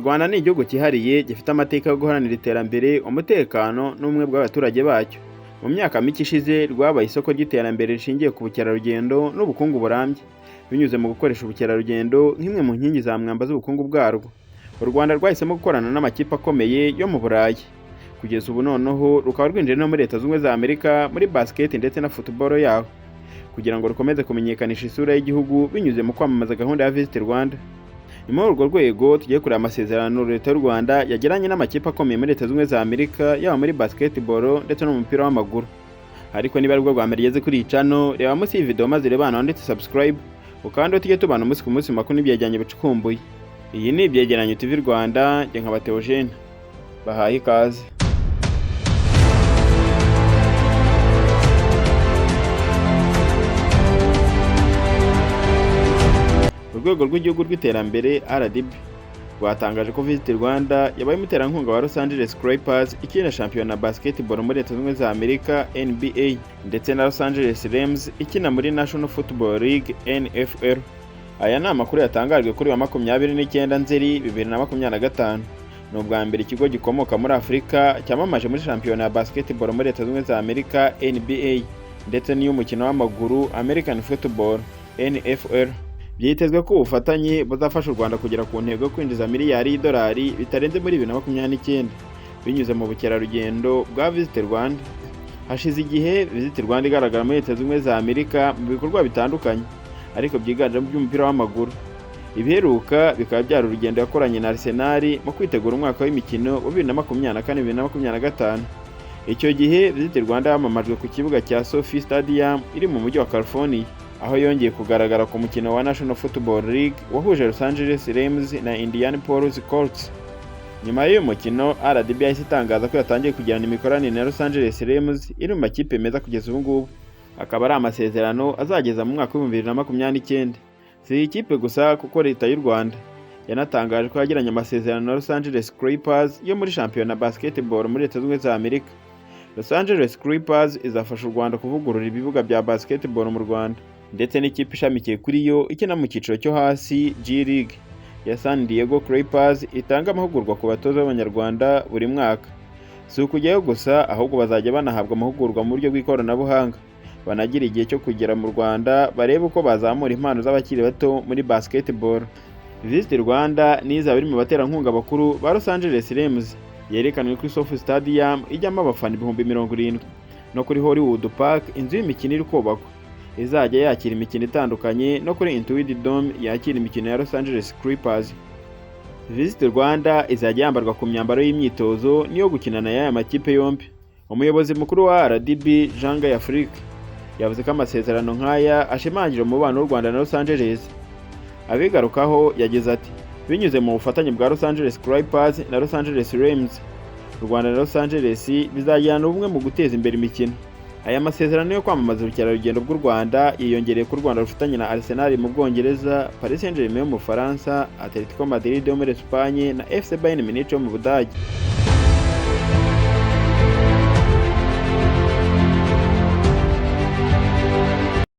Rwanda ni igihugu cyihariye gifite amateka yo guharanira iterambere, umutekano n'ubumwe bw'abaturage bacyo. Mu myaka mike ishize rwabaye isoko ry'iterambere rishingiye ku bukerarugendo n'ubukungu burambye, binyuze mu gukoresha ubukerarugendo nk'imwe mu nkingi za mwamba z'ubukungu bwarwo. U Rwanda rwahisemo gukorana n'amakipe akomeye yo mu Burayi. Kugeza ubu noneho rukaba rwinjiye no muri Leta Zunze Ubumwe za Amerika muri basket ndetse na football yaho, kugira ngo rukomeze kumenyekanisha isura y'igihugu binyuze mu kwamamaza gahunda ya Visit Rwanda. Ni muri urwo rwego tugiye kureba amasezerano Leta y'u Rwanda yagiranye n'amakipe akomeye muri Leta Zunze Ubumwe za Amerika, yaba muri basketball ndetse no mu mupira w'amaguru. Ariko niba aribwo bwa mbere ugeze kuri iyi channel, reba munsi y'iyi video maze urebe ahantu handitse subscribe, ukande tujye tubana umunsi ku munsi mu makuru n'ibyegeranyo bicukumbuye. Iyi ni Ibyegeranyo TV Rwanda, njye nkaba Theogene. Bahaye ikaze. Urwego rw'Igihugu rw'Iterambere RDB rwatangaje ko Visit Rwanda yabaye umuterankunga wa Los Angeles Clippers ikina shampiyona basketball muri Leta Zunze Ubumwe za Amerika NBA, ndetse na Los Angeles Rams ikina muri National Football League NFL. Aya ni amakuru yatangajwe kuri wa 29 Nzeri 2025. Ni ubwa mbere ikigo gikomoka muri Afurika cyamamaje muri shampiyona ya basketball muri Leta Zunze Ubumwe za Amerika NBA, ndetse n'iy'umukino w'amaguru American Football NFL. Byitezwe ko ubufatanye buzafasha u Rwanda kugera ku ntego yo kwinjiza miliyari y'idolari bitarenze muri 2029 binyuze mu bukerarugendo bwa Visit Rwanda. Hashize igihe Visit Rwanda igaragara muri Leta Zunze Ubumwe za Amerika mu bikorwa bitandukanye, ariko byiganjemo iby'umupira w'amaguru. Ibiheruka bikaba byari urugendo yakoranye na Arsenal mu kwitegura umwaka w'imikino wa 2024-2025. Icyo gihe Visit Rwanda yamamajwe ku kibuga cya SoFi Stadium iri mu mujyi wa California, aho yongeye kugaragara ku mukino wa National Football League wahuje Los Angeles Rams na Indianapolis Colts. Nyuma y'uyu mukino, RDB yahise itangaza ko yatangiye kugirana imikoranire na Los Angeles Rams iri mu makipe meza kugeza ubu ngubu. Akaba ari amasezerano azageza mu mwaka w'ibihumbi 2029. Si iyi kipe gusa, kuko Leta y'u Rwanda yanatangaje ko yagiranye amasezerano na Los Angeles Clippers yo muri shampiyona basketball muri Leta Zunze Ubumwe za Amerika. Los Angeles Clippers izafasha u Rwanda kuvugurura ibibuga bya basketball mu Rwanda, ndetse n'ikipe ishamikiye kuri yo ikina mu cyiciro cyo hasi G League ya San Diego Clippers itanga amahugurwa ku batoza b'Abanyarwanda buri mwaka. Si ukujyayo gusa, ahubwo bazajya banahabwa amahugurwa mu buryo bw'ikoranabuhanga, banagira igihe cyo kugera mu Rwanda barebe uko bazamura impano z'abakiri bato muri basketball. Visit Rwanda niyo izaba iri mu baterankunga bakuru ba Los Angeles Rams yerekanwe kuri SoFi Stadium ijyamo abafana 70,000, no kuri Hollywood Park, inzu y'imikino iri kubakwa izajya yakira imikino itandukanye, no kuri Intuit Dome yakira imikino ya Los Angeles Clippers. Visit Rwanda izajya yambarwa ku myambaro y'imyitozo n'iyo gukinana y'aya makipe yombi. Umuyobozi mukuru wa RDB Jean Guy Afrique yavuze ko amasezerano nk'aya ashimangira umubano w'u Rwanda na Los Angeles. Abigarukaho yagize ati: "Binyuze mu bufatanye bwa Los Angeles Clippers na Los Angeles Rams, u Rwanda na Los Angeles bizagirana ubumwe mu guteza imbere imikino." Aya masezerano yo kwamamaza ubukerarugendo bw'u Rwanda yiyongereye ku Rwanda rufatanye na Arsenal mu Bwongereza, Paris Saint-Germain yo mu Bufaransa, Atletico Madrid yo muri Espagne na FC Bayern Munich yo mu Budage.